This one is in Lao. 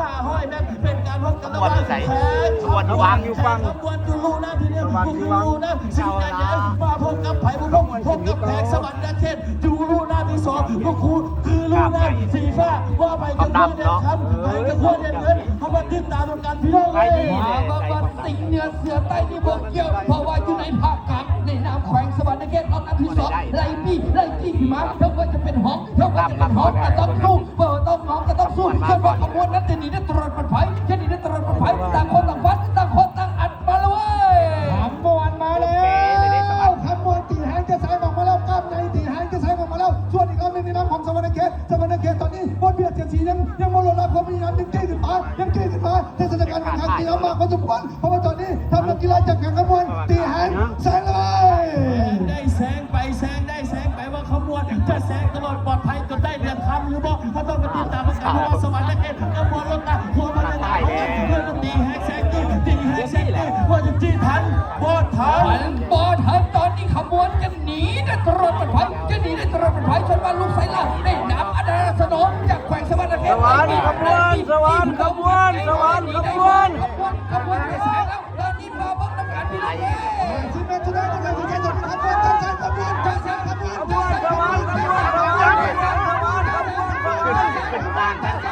ຫ້າຮ້ອຍແມັດ ເປັນການພົບກັນລະຫວ່າງແຂວງ ຂະບວນຢູ່ຝັ່ງ ຂະບວນຢູ່ລູກໜ້າທີ່ໜຶ່ງ ສະຫວັນຢູ່ວັງ ຄືລູກໜ້າສີແດງ ມາພົບກັບໃຜ ມາພົບກັບແຂວງສະຫວັນນະເຂດ ຢູ່ລູກໜ້າທີ່ສອງ ກໍຄື ຄືລູກໜ້າສີຟ້າ ວ່າໃຜຈະຄວ້າແດນຄຳ ໃຜຈະຄວ້າແດນເງິນ ເຮົາມາຕິດຕາມນຳກັນ ພີ່ນ້ອງເອີຍ ມາເບິ່ງວ່າ ສິງເໜືອເສືອໃຕ້ນີ້ບໍ່ກ່ຽວ ເພາະວ່າຢູ່ໃນພາກກາງ ໃນນາມແຂວງສະຫວັນນະເຂດ ຮອບນັດທີສອງ ໄລ່ປີ້ ໄລ່ຈີ້ຂຶ້ນມາ ເຖິງວ່າຈະເປັນຮອງ ເຖິງວ່າຈະເປັນຮອງກໍຕ້ອງສູ້ ເມື່ອວ່າຕ້ອງຮອງກໍຕ້ອງສູ້ ສ່ວນວ່າຂະບວນນັ້ນຈະໜີໄດ້ຕະຫຼອດປອດໄພ ຈະໜີໄດ້ຕະຫຼອດປອດໄພ ຕ່າງຄົນຕ່າງຟັນ ຕ່າງຄົນຕ່າງອັດ ມາແລ້ວເວີຍ ຂະບວນມາແລ້ວ ຂະບວນຕີແຮງຈະແຊງອອກມາແລ້ວ ກ້າມໃຫຍ່ຕີແຮງຈະແຊງອອກມາແລ້ວ ສ່ວນອີກລຳໜຶ່ງໃນນາມຂອງສະຫວັນນະເຂດ ສະຫວັນນະເຂດຕອນນີ້ ບົດວຽດເສດສີຍັງ ຍັງບໍ່ລົດລະ ເພາະມີນ້ຳຍັງເກັ່ງຂຶ້ນມາ ຍັງເກັ່ງຂຶ້ນມາ ແຕ່ສະຖານະການມັນຍັງຕີອອກມາພໍສົມຄວນ ເພາະວ່າຕອນນີ້ ທັບນັກກິລາຈາກແຂວງຄຳມ່ວນ ຕີແຮງແຊງເລີຍ ແຊງໄປ ແຊງໄດ້ ແຊງໄປ ວ່າຂະບວນຈະແຊງຕະຫຼອດປອດໄພຈົນໄດ້ແດນຄຳຫຼືບໍ່ ເຮົາຕ້ອງໄປຕິດຕາມນຳກັນ ເພາະວ່າສະຫວັນນະເຂດ ຂະບວນລົດຕາ ຂະບວນລົດຕາ ເຮົາຕ້ອງຕີແຮງແຊງ ຕີແຮງແຊງ ວ່າຈະຈີ້ທັນບໍ່ທັນ ບໍ່ທັນ ຕອນນີ້ຂະບວນຈະໜີໄດ້ຕະຫຼອດປອດໄພ ຈະໜີໄດ້ຕະຫຼອດປອດໄພ ສ່ວນວ່າລູກໄຊລາດ ໃນນາມອາດາສະໜອງ ຈາກແຂວງສະຫວັນນະເຂດ ສະຫວັນຂະບວນ ສະຫວັນຂະບວນ ສະຫວນຂະບວນ ຂະບວນ ຂະບວນຈະແຊງແລ້ວ ຕອນນີ້ມາເບິ່ງນຳກັນພີ່ນ້ອງເອີຍ ສິບເອັດຈຸດຫ້າ ຈະແຊງຂະບວນ ຈະແຊງຂະບວນ ຈະແຊງຂະບວນ ຈະແຊງຂະບວນ ຈະແຊງຂະບວນ ຈະແຊງຂະບວນ ຈະແຊງຂະບວນ ຈະແຊງຂະບວນ ຈະແຊງຂະບວນ